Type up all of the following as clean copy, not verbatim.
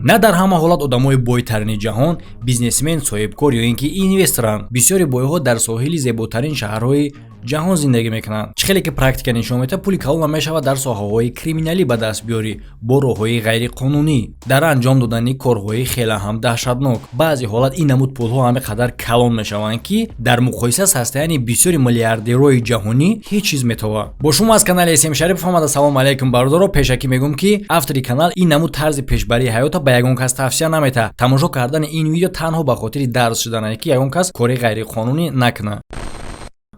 На дар ҳама ҳолат одамои бойтарини ҷаҳон бизнесмен, соҳибкор ё ин ки инвесторанд. Бисёри бойҳо дар соҳили зеботарин шаҳрҳои ҷаҳон зиндагӣ мекунанд. Чӣ хеле ки практика нишон медиҳад, пули калон мешавад дар соҳаҳои криминалӣ ба даст биёрӣ, бо роҳҳои ғайриқонунӣ, дар анҷом додани корҳои хеле ҳам даҳшатнок. Баъзе ҳолат ин намуд пулҳо ҳаме қадар калон мешаванд, ки дар муқоиса состояние бисёри миллиардерҳои ҷаҳонӣ ҳеҷ чиз метовад. Бо шумо аз канали СМ Шарипов омада. Салому алайкум, бародаро. Пешакӣ мегӯм, ки автори канал ин намуд тарзи пешбарии ҳаёта ба ягон кас тавсия наметаҳад. Тамошо кардани ин видео танҳо ба хотири дарс шуданае, ки ягон кас кори ғайриқонунӣ накунад.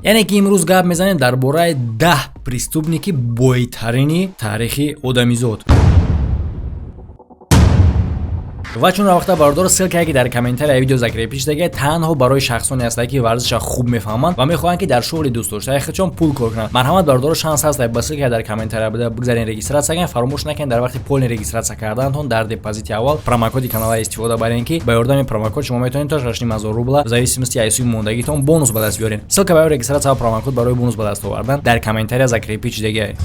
Яъне ки имрӯз гап мезанем дар бораи 10 преступники бойтарини таърихи одамизод. Ва чун равақта, бародор, ссылкае, ки дар комментария видео закрепить шудагия, танҳо барои шахсоне ҳастад, ки варзиша хуб мефаҳманд ва мехоҳанд, ки дар шуғли дӯстдоштаи худшон пул кор кунанд. Марҳамат, бародаро, шанс ҳаст, ба ссылкае дар комментария буда бигзарен, регистрация кунед. Фаромӯш накунед, дар вақти полный регистрация карданатон дар депозити аввал промокоди канала истифода барен, ки ба ёрдами промокод шумо метавонед то 6,5 ҳазор рубла, в зависимости аз сумми мондагитон, бонус ба даст биёред. Ссылка барои регистрация ва промокод барои бонус ба даст овардан дар комментария закрепить шудагия.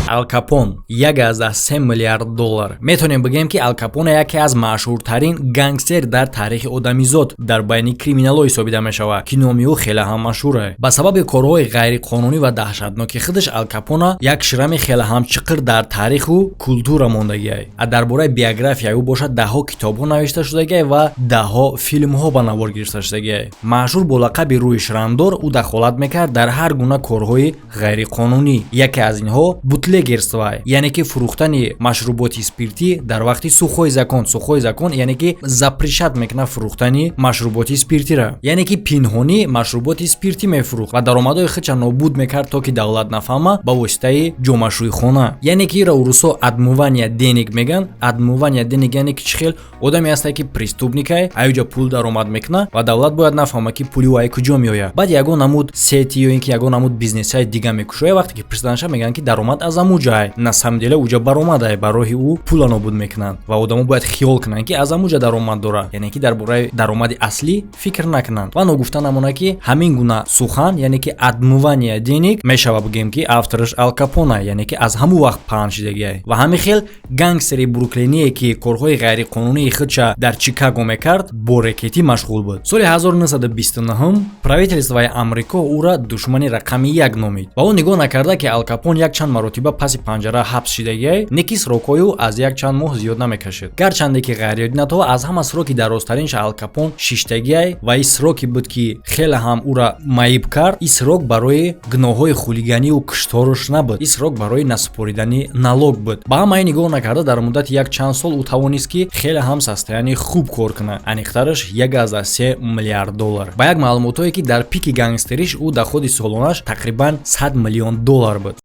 Ал Капон, 1,3 миллиард доллар. Метавонем бигӯем, ки Ал Капоне яке аз машҳуртарин гангстер дар таърихи одамизод дар байни криминалҳо ҳисобида мешавад, ки номи ӯ хеле ҳам машҳур. Ба сабаби корҳои ғайриқонунӣ ва даҳшатноки худаш Ал Капона як шрами хеле ҳам чиқир дар таъриху культура мондагиай. А дар бораи биографияи ӯ бошад, даҳҳо китобҳо навишта шудагиай ва даҳҳо филмҳо ба навор гирифта шудагиай. Машҳур бо лақаби рӯи шрамдор, ӯ дахолат мекард дар ҳар гуна корҳои ғайриқонунӣ. Яке аз инҳо бутлегерство, яъне ки фурӯхтани машруботи спиртӣ дар вақти сухой закон. Сухой закон, яъне ки запрещать мекунад фурӯхтани машруботи спиртира, яъне ки пинҳонӣ машруботи спиртӣ мефурӯхт ва даромадҳои худша нобуд мекард, то ки давлат нафаҳма, ба воситаи ҷомашӯйхона. Яъне ки инро урусо отмывание денег меган. Отмывание денег, яъне ки чӣ хел одаме ҳастае, ки преступникае, аюҷа пул даромад мекунад ва давлат бояд нафаҳма, ки пули ӯ ай куҷо меояд. Баъд ягон намуд сети ё ин ки ягон намуд бизнесҳои дига мекушояд. Вақте ки пурсиданша, мегӯянд, ки даромад аз амуҷай. На самом деле уҷа баромадае, ба роҳи ӯ пула нобуд мекунанд ва одамо бояд хиёл кунанд, ки аз амуҷа даромад дорад, яъне ки дар бораи даромади аслӣ фикр накунанд. Ва ногуфта намонад, ки ҳамин гуна сухан, яъне ки отмывание денег, мешава бигӯем, ки автораш Ал Капона, яъне ки аз ҳамун вақт паҳн шидагиай. Ва ҳамин хел гангстери бруклиние, ки корҳои ғайриқонунии худша дар Чикаго мекард, бо рекетӣ машғул буд. Соли 1929 правительствои Амрико ӯра душмани рақами як номид ва ӯ нигоҳ накарда, ки Ал Капон якчанд маротиба паси панҷара ҳабс шидагиай, неки срокҳои ӯ аз якчанд моҳ зиёд намекашид. Гарчанде ки ғайриоддӣ натова, аз ҳама сроки дарозтаринша Ал Капон шиштагиай ва ин сроке буд, ки хеле ҳам ӯра маиб кард. Ин срок барои гуноҳҳои хулиганию кушторош набуд, ин срок барои насупоридани налог буд. Ба ҳамаи нигоҳ накарда, дар муддати як чанд сол ӯ тавонист, ки хеле ҳам состояние хуб кор кунад, аниқтараш 1,3 миллиард доллар. Ба як маълумотҳое, ки дар пики гангстериш ӯ доходи солонаш тақрибан 100 миллион доллар буд.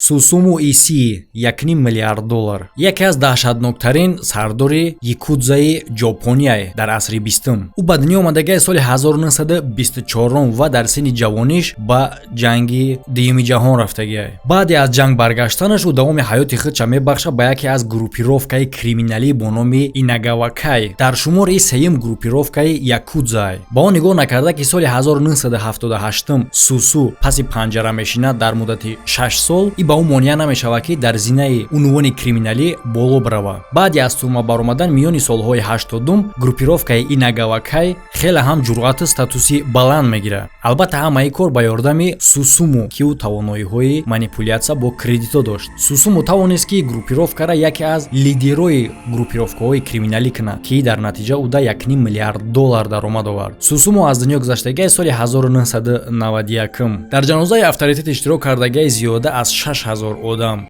Сусуму Исии, 1,5 миллиард доллар. Яке аз даҳшатноктарин сардори якудзаи Ҷопония дар асри 20-ум. Ӯ ба дунё омадагии соли 1924 ва дар синни ҷавониш ба ҷанги Дуюми ҷаҳон рафтагиай. Баъде аз ҷанг баргаштанаш ӯ давоми ҳаёти худша мебахшад ба яке аз группировкаи криминалӣ бо номи Инагавакай, дар шумори сеюм группировкаи якудзай. Ба он нигоҳ накарда, ки соли 1978 Сусу паси панҷара мешинад дар муддати 6 сол, и ба ӯ монеа намешавад, ки дар зинаи унвони криминалӣ боло баравад. Баъди аз тюрьма баромадан, миёни солҳои 80-ум группировкаи Инагавакай хеле ҳам ҷуръату статуси баланд мегирад. Албатта, ҳамаи кор ба ёрдами Сусуму, ки ӯ тавоноиҳои манипулятсия бо кредитҳо дошт. Сусуму тавонист, ки группировкара яке аз лидерҳои группировкаҳои криминалӣ кунад, ки дар натиҷа ӯ да 1,5 миллиард доллар даромад овард. Сусуму аз дунё гузаштагиай соли 1991. Дар ҷанозаи авторитет иштирок кардагиай зиёда аз 6000 одам.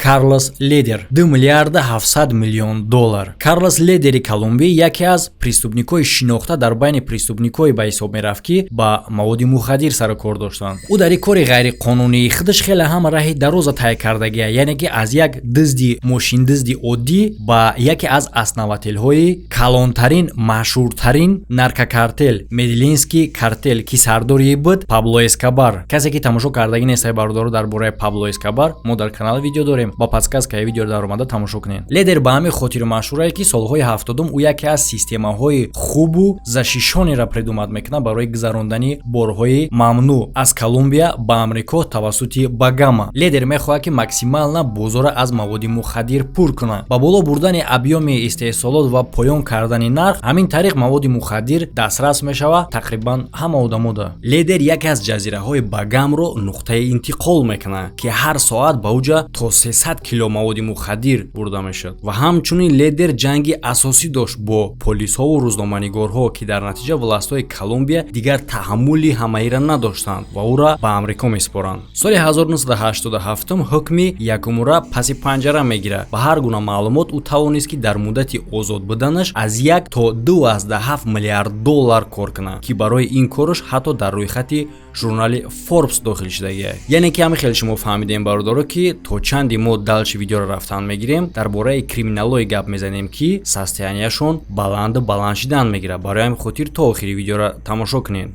Карлос Ледер, 2 миллиарда 700 миллион доллар. Карлос Ледери Колумбӣ яке аз преступникҳои шинохта дар байни преступникҳое ба ҳисоб мерафт, ки ба маводи мухаддир сару кор доштанд. Ӯ дар ин кори ғайриқонунии худаш хеле ҳам раҳи дароза тай кардагия, яъне ки аз як дизди мошиндизди оддӣ ба яке аз основателҳои калонтарин, машҳуртарин наркокартел, Меделинский картел, ки сардори буд Пабло Эскобар. Касе ки тамошо кардагӣ нестай, бародаро, дар бораи Пабло Эскобар мо дар канал видео дорем. надорем. Ба подсказкаи видео дар омада тамошо кунед. Ледер ба ҳамин хотир машҳурае, ки солҳои 70-ум ӯ яке аз системаҳои хубу защищённыйро придумать мекунад барои гузарондани борҳои мамнӯъ аз Колумбия ба Амрико тавассути Багама. Ледер мехоҳад, ки максимально бозорро аз маводи мухаддир пур кунад. Ба боло бурдани объёми истеҳсолот ва поён кардани нарх, ҳамин тариқ маводи мухаддир дастрас мешавад тақрибан ҳама одамода. Ледер яке аз ҷазираҳои Багамро нуқтаи интиқол мекунад, ки ҳар соат ба уҷа то 300 кило маводи мухаддир бурда мешуд. Ва ҳамчунин Ледер ҷанги асосӣ дошт бо полисҳову рӯзноманигорҳо, ки дар натиҷа властҳои Колумбия дигар таҳаммули ҳамаиро надоштанд ва ӯра ба Амрико месупоранд. Соли 1987 ҳукми якумура паси панҷара мегирад. Ба ҳар гуна маълумот, ӯ тавонист, ки дар муддати озод буданаш аз 1 то 2,7 миллиард доллар кор кунад, ки барои ин кораш ҳатто дар рӯйхати журнали Форбс дохил шудагия. Яъне ки ҳамин хеле шумо фаҳмидем, бародаро, ки то чанди мо дальше видеоро рафтан мегирем, дар бораи криминалое гап мезанем, ки состоянияшон баланду баланд шидан мегирад. Барои ҳамин хотир то охири видеоро тамошо кунед.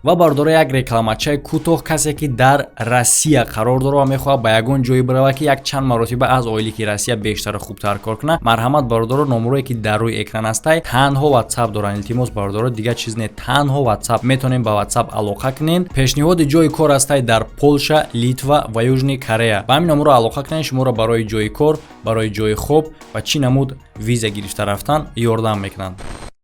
Ва, бародаро, як рекламачаи кӯтоҳ. Касе ки дар Россия қарор дорад ва мехоҳад ба ягон ҷое биравад, ки як чанд маротиба аз ойлики Россия бештару хубтар кор кунад, марҳамат, бародаро, номерое ки дар рӯи экран ҳастай, танҳо Ватсап доранд. Илтимос, бародаро, дигар чиз не, танҳо Ватсап. Метавонем ба Ватсап алоқа кунем. Пешниҳоди ҷои кор ҳастай дар Полша, Литва ва Южный Корея. Ба ҳамин номеро алоқа кунед, шуморо барои ҷои кор, барои ҷои хоб ва чӣ намуд виза гирифта рафтан ёрдам мекунанд.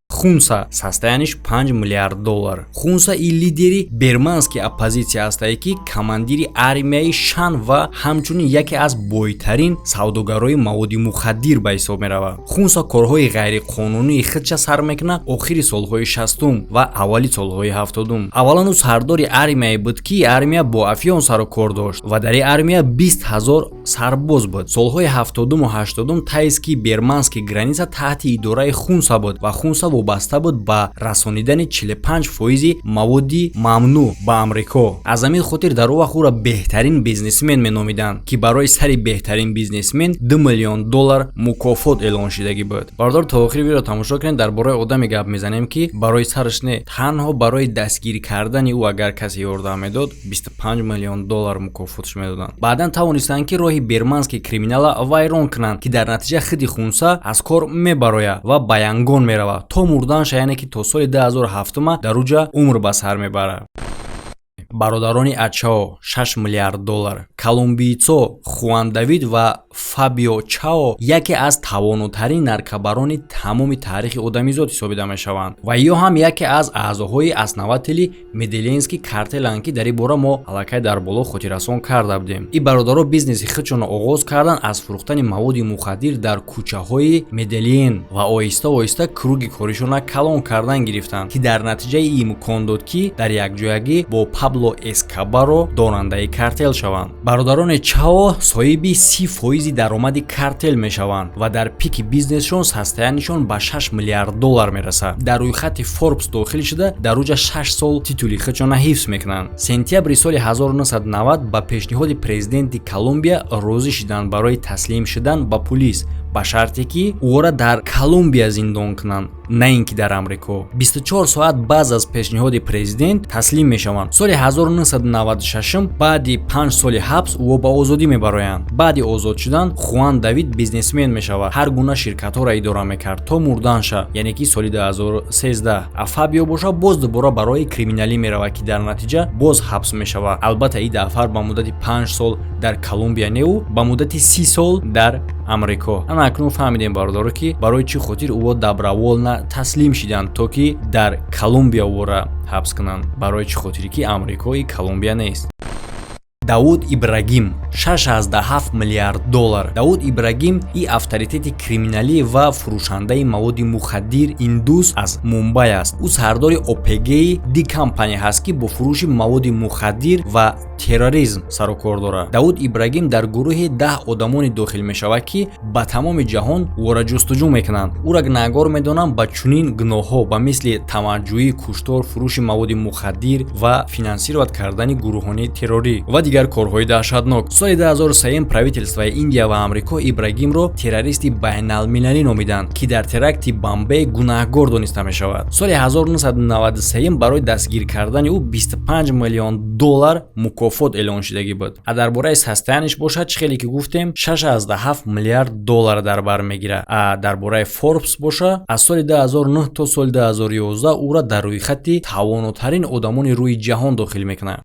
Хунса, состояниш 5 миллиард доллар. Хунса и лидери бирманский оппозитсия ҳастае, ки командири армияи Шан ва ҳамчунин яке аз бойтарин савдогарои маводи мухаддир ба ҳисоб меравад. Хунса корҳои ғайриқонунии худша сар мекунад охири солҳои 60-ум ва аввали солҳои 70-ум. Аввалан, ӯ сардори армияе буд, ки армия бо афён сару кор дошт ва дар ин армия 20 000 сарбоз буд. Солҳои 70-уму 80-ум тайский бирманский граница таҳти идораи Хунса буд ва Хунса вобаста буд ба расонидани 45 фоизи маводи мамнӯъ ба Амрико. Аз ҳамин хотир дар он вақт ӯро беҳтарин бизнесмен меномиданд, ки барои сари беҳтарин бизнесмен 2 миллион доллар мукофот эълон шудагӣ буд. Бародар, то охири видео тамошо кунед. Дар бораи одаме гап мезанем, ки барои сараш не, танҳо барои дастгир кардани ӯ агар касе ёрдам медод, 25 миллион доллар мукофотш медоданд. Баъдан тавонистанд, ки роҳи бирманский криминала вайрон кунанд, ки дар натиҷа худи Хунса аз кор мебарояд ва ба Янгон меравад то мурданша, яъне ки то соли 2007 дар уҷа умр ба сар мебарад. Бародарони Ачао, 6 миллиард доллар. Колумбийцо Хуан Давид ва Фабио Чао яке аз тавонотарин наркобарони тамоми таърихи одамизод ҳисобида мешаванд ва ё ҳам яке аз аъзоҳои основатели Меделинский картеланд, ки дар ин бора мо аллакай дар боло хотиррасон карда будем. Ин бародаро бизнеси худшонро оғоз карданд аз фурӯхтани маводи мухаддир дар кӯчаҳои Меделин ва оҳиста оҳиста круги коришонро калон кардан гирифтанд, ки дар натиҷаи имкон дод, ки дар якҷоягӣ бо Пабло Эскобаро дорандаи картел шаванд. Бародарони Чао соҳиби 30 фоизи даромади картел мешаванд ва дар пики бизнесшон состоянишон ба 6 миллиард доллар мерасад. Дар рӯйхати Форбс дохил шуда, дар уҷа 6 сол титули худшонро ҳифз мекунанд. Сентябри соли 1990 ба пешниҳоди президенти Колумбия розӣ шиданд барои таслим шудан ба пулис, ба шарте ки ӯро дар Колумбия зиндон кунанд, на ин ки дар Амрико. 24 соат баъд аз пешниҳоди президент таслим мешаванд. Соли 1996 баъди 5 соли ҳабс ӯ ба озодӣ мебароянд. Баъди озод шудан Хуан Давид бизнесмен мешавад, ҳар гуна ширкатҳоро идора мекард то мурданша, яъне ки соли 2013. А Фабио боша боз дубора барои криминалӣ меравад, ки дар натиҷа боз ҳабс мешавад. Албатта, ин дафъа ба муддати 5 сол дар Колумбия неу, ба муддати 30 сол дар Амрико. Ана акнун фаҳмидем, бародаро, ки барои чӣ хотир ӯ добровольно таслим шиданд, то ки дар Колумбия ӯро ҳабс кунанд. Барои чӣ хотире ки Амрикои Колумбия нест. Давуд Ибрагим, 6,7 миллиард доллар. Давуд Ибрагим и авторитети криминалӣ ва фурӯшандаи маводи мухаддир индус аз Мумбай аст. Ӯ сардори ОПГи Ди Компани ҳаст, ки бо фурӯши маводи мухаддир ва терроризм сарукор дорад. Давуд Ибрагим дар гурӯҳи 10 одамоне дохил мешавад, ки ба тамоми ҷаҳон ӯро ҷустуҷӯ мекунанд. Ӯра гунаҳгор медонанд ба чунин гуноҳҳо, ба мисли тамаъҷӯӣ, куштор, фурӯши маводи мухаддир ва финансировать кардани гурӯҳони террорӣ ва дигар. Дигар корҳои даҳшатнок. Соли 2003 правительствои Индия ва Амрико Ибрагимро террористи байналмилалӣ номиданд, ки дар теракти Бомбей гунаҳгор дониста мешавад. Соли 1993 барои дастгир кардани ӯ 25 миллион доллар мукофот эълон шудагӣ буд. А дар бораи состояниш бошад, чӣ хеле ки гуфтем, 6,7 миллиард доллар дар бар мегирад. А дар бораи Форбс боша, аз соли 2009 то соли 2011 ӯро дар рӯйхати тавонотарин одамони рӯи ҷаҳон дохил мекунад.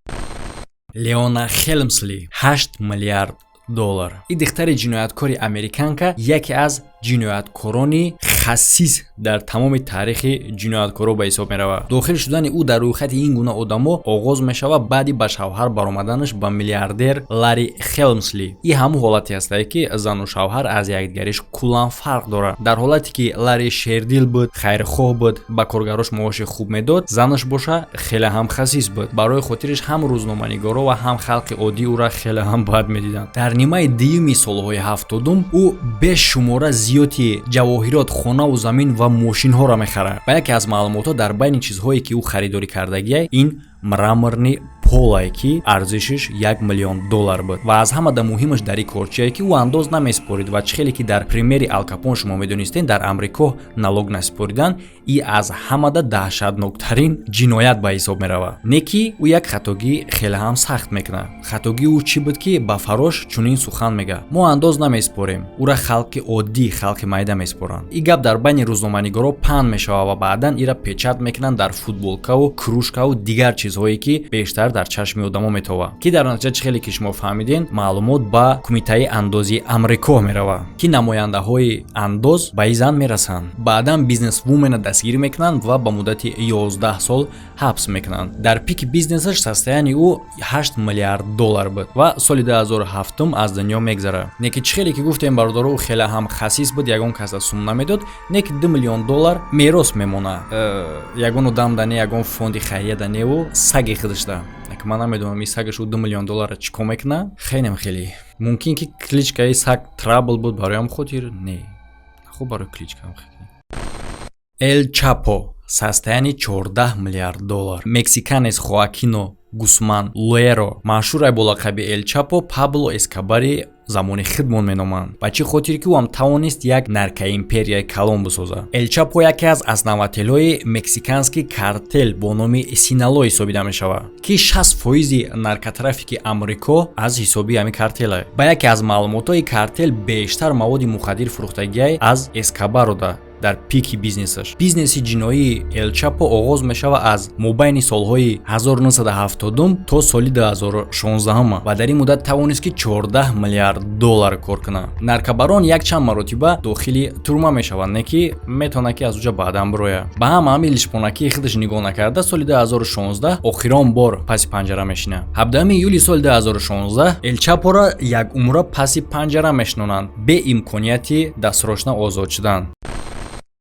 Леона Хелмсли, 8 миллиард доллар. Ин духтари ҷинояткори американка яке аз ҷинояткорони хасис дар тамоми таърихи ҷинояткоро ба ҳисоб меравад. Дохил шудани ӯ дар рӯйхати ин гуна одамо оғоз мешавад баъди ба шавҳар баромаданаш ба миллиардер Ларри Хелмсли. Ин ҳамун ҳолате ҳастае, ки зану шавҳар аз якдигариш куллан фарқ дорад. Дар ҳолате ки Ларри шердил буд, хайрхоҳ буд, ба коргарош маоши хуб медод, занаш боша хеле ҳам хасис буд. Барои хотириш ҳам рӯзноманигоро ва ҳам халқи оддӣ ӯра хеле ҳам бад медиданд. Дар нимаи дуюми солҳои 70-ум ӯ бешумора зиёди ҷавоҳирот, хонаву замин ва мошинҳоро мехарад. Ба яке аз маълумотҳо, дар байни чизҳое, ки ӯ харидорӣ кардагиай, ин мраморный полае, ки арзишиш 1 миллион доллар буд. Ва аз ҳамада муҳимаш дар ин кор чие, ки ӯ андоз намеспорид. Ва чӣ хеле ки дар примери Ал Капон шумо медонистед, дар Амрико налог наспоридан и аз ҳамада даҳшатноктарин ҷиноят ба ҳисоб меравад. Не ки ӯ як хатогӣ хеле ҳам сахт мекунад. Хатогии ӯ чӣ буд, ки ба фарош чунин сухан мегӯяд: «Мо андоз намеспорем, ӯра халқи оддӣ, халқи майда меспоранд». Ин гап дар байни рӯзноманигоро паҳн мешавад ва баъдан ира печать мекунанд дар футболкаву кружкаву дигар чизҳое, ки бештар дар чашми одамо метовад, ки дар натиҷа, чӣ хеле ки шумо фаҳмидем, маълумот ба Кумитаи андози Амрико меравад, ки намояндаҳои андоз ба ин зан мерасанд. Баъдан бизнесвумена дастгирӣ мекунанд ва ба муддати 11 сол ҳабс мекунанд. Дар пики бизнесаш состоянии ӯ 8 миллиард доллар буд ва соли 2007 аз дунё мегзарад. Не ки чӣ хеле ки гуфтем, бародаро, ӯ хеле ҳам хасис буд, ягон каса сум намедод, не ки 2 миллион доллар мерос мемонад. Ягон одам да не, ягон фонди хайрия да неву саги худашда. Ман намедонам, ин сагаш ӯ 2 миллион долларра чӣ кор мекунад. Хелем хеле мумкин, ки кличкаи саг Трабл буд, бароям хотир не хуб, барои кличкаам. Эл Чапо, состояние 14 миллиард доллар. Мексиканец Хоакино Гусман Луэро, машҳур бо лақаби Эл Чапо, Пабло Эскобари замони хидмон меноманд. Ба чӣ хотир ки ӯ ҳам тавонист як наркоимперияи калон бисозад. Эл Чапо яке аз основателҳои мексиканский картел бо номи Синалоа ҳисобида мешавад, ки 60 фоизи наркотрафики Амрико аз ҳисоби ҳамин картела. Ба яке аз маълумотҳои картел бештар маводи мухаддир фурӯхтагиай аз Эскобарода. Дар пики бизнесаш, бизнеси ҷиноии Эл Чапо оғоз мешавад аз мобайни солҳои 1970 то соли 2016 ва дар ин муддат тавонист, ки 14 миллиард доллар кор кунад. Наркобарон якчанд маротиба дохили турма мешавад, не ки метавонад, ки аз уҷа баъдан бирояд. Ба ҳама ҳамин лишпонакии худаш нигоҳ накарда, соли 2016 охирон бор паси панҷара мешинад. 17 июли соли 2016 Эл Чапора якумра паси панҷара мешинонанд, бе имконияти дастрочно озод шудан.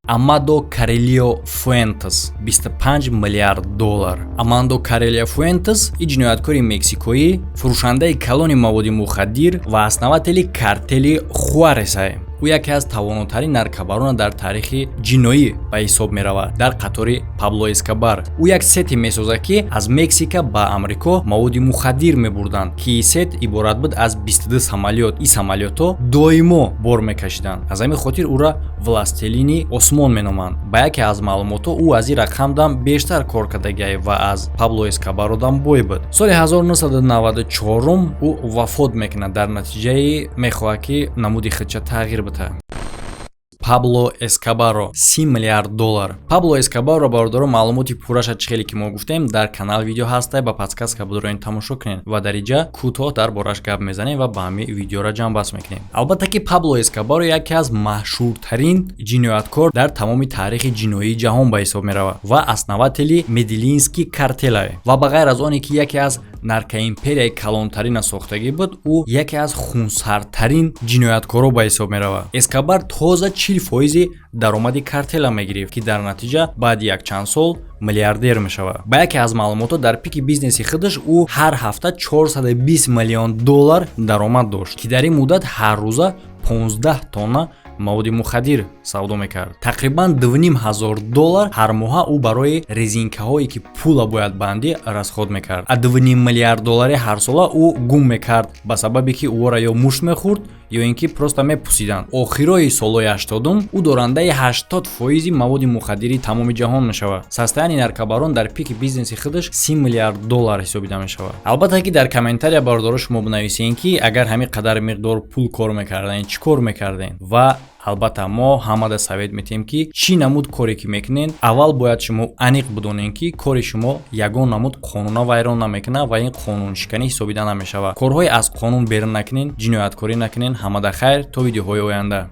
Амадо Карелио Фуэнтес, 25 миллиард доллар. Амандо Карелио Фуэнтес и ҷинояткори мексикоӣ, фурӯшандаи калони маводи мухаддир ва основатели картели Хуаресай. Ӯ яке аз тавонотарин наркобарона дар таърихи ҷиноӣ ба ҳисоб меравад дар қатори Пабло Эскобар. Ӯ як сете месозад, ки аз Мексика ба Амрико маводи мухаддир мебурданд, ки сет иборат буд аз 22 самолёт. Ин самолётҳо доимо бор мекашиданд, аз ҳамин хотир ӯра властелини осмон меноманд. Ба яке аз маълумотҳо, ӯ аз ин рақамдам бештар кор кардагиай ва аз Пабло Эскобародам бой буд. Соли 1994 ӯ вафот мекунад, дар натиҷаи мехоҳад, ки намуди худша тағйир бита. Пабло Эскобаро, 30 миллиард доллар. Пабло Эскобаро, бародаро, маълумоти пурраша, чӣ хеле ки мо гуфтем, дар канал видео ҳаста, ба подсказка будроин, тамошо кунед. Ва дар иҷа кӯтоҳ дар бораш гап мезанем ва ба ҳамин видеора ҷамъбаст мекунем. Албатта, ки Пабло Эскобаро яке аз машҳуртарин ҷинояткор дар тамоми таърихи ҷиноии ҷаҳон ба ҳисоб меравад ва основатели Меделинский картелае. Ва ба ғайр аз оне ки яке аз наркоимперияи калонтарина сохтагӣ буд, ӯ яке аз хунсартарин ҷинояткоро ба ҳисоб меравад. Эскобар тоза 40 фоизи даромади картела мегирифт, ки дар натиҷа баъди якчанд сол миллиардер мешавад. Ба яке аз маълумотҳо, дар пики бизнеси худаш ӯ ҳар ҳафта 420 миллион доллар даромад дошт, ки дар ин муддат ҳар рӯза 15 тонна Маводи мухаддир савдо мекард. Тақрибан 2500 доллар ҳар моҳа ӯ барои резинкаҳое, ки пула бояд бандӣ, расход мекард. А 2,5 миллиард доллари ҳарсола ӯ гум мекард, ба сабабе ки ӯро ё мушт мехӯрд, ё ин ки просто мепусиданд. Охирои солҳои 80-ум ӯ дорандаи 80 фоизи маводи мухаддири тамоми ҷаҳон мешавад. Состояние наркобарон дар пики бизнеси худаш 30 миллиард доллар ҳисобида мешавад. Албатта, ки дар комментария, бародаро, шумо бинависед, ки агар ҳамин қадар миқдор пул кор мекардаен, чӣ кор мекардем. Ва албатта, мо ҳамада совет метиҳем, ки чӣ намуд коре ки мекунед, аввал бояд шумо аниқ бидонед, ки кори шумо ягон намуд қонуна вайрон намекунад ва ин қонуншиканӣ ҳисобида намешавад. Корҳои аз қонун берун накунед, ҷинояткорӣ накунед. Ҳамада хайр, то видеоҳои оянда.